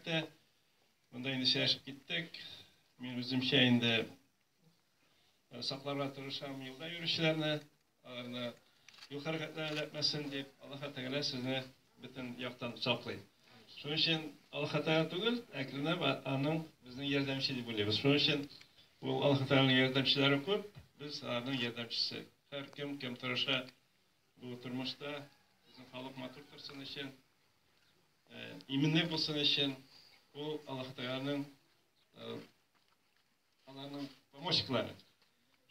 тә. Монда инде сөйләшеп киттек. Мин үземчә инде сакларга тырышам юлда йөрүчеләрне, аларны юл хәрәкәтләре эләкмәсен дип, Аллаһ Тәгалә сезне бөтен яктан саклый. Шуның өчен Аллаһ Тәгалә түгел, әкренләп аның безнең ярдәмче дип уйлыйбыз. Шуның өчен ул Аллаһ Тәгаләнең ярдәмчеләре күп, без аларның ярдәмчесе. Һәркем кем тырыша бу тормышта безнең халык матур торсын өчен, иминлек булсын өчен, ул Аллаһ Тәгаләнең аларның помощниклары.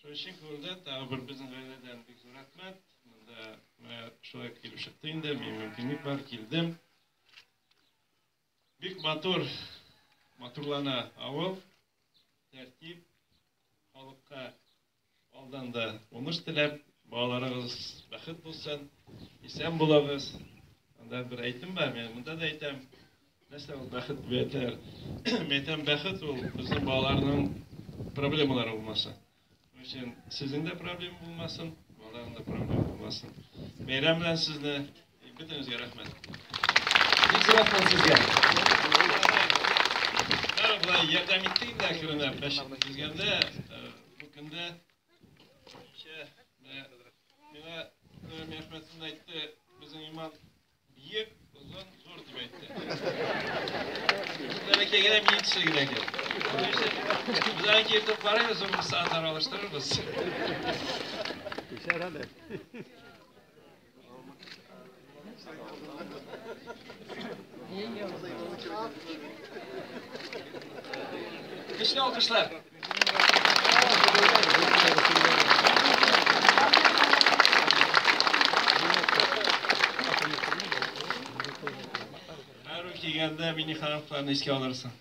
Шуның өчен күрде, тагы бер безнең гаиләдән бик зур рәхмәт. Монда менә шулай килеп чыкты инде, мин мөмкинлек бар, килдем. Бик матур, матурлана авыл, тәртип, халыкка алдан да уңыш теләп, балаларыгыз бәхет булсын, исән булыгыз. Анда бер әйтем бар, мин монда да әйтәм. Нәрсә ул бәхет дип әйтәләр? Мин әйтәм, бәхет ул безнең балаларның проблемалары булмаса. Шуның өчен сезнең дә проблема булмасын, балаларның да проблема булмасын. Бәйрәм белән сезне, бөтенегезгә рәхмәт. Бик зур рәхмәт сезгә. Бары болай ярдәм итте инде әкренләп мәчетне төзгәндә, бу көндә кичә миңа Миңнәхмәтовна әйтте, безнең иман биек, озын, зур дип әйтте. Бәләкәй генә мин төсле генә икән. Без аны кертеп карыйбыз, ул сәгатьләр алыштырырбыз. Кишер әле. Көчле алкышлар. Һәр килгәндә Миннехановларны искә алырсың.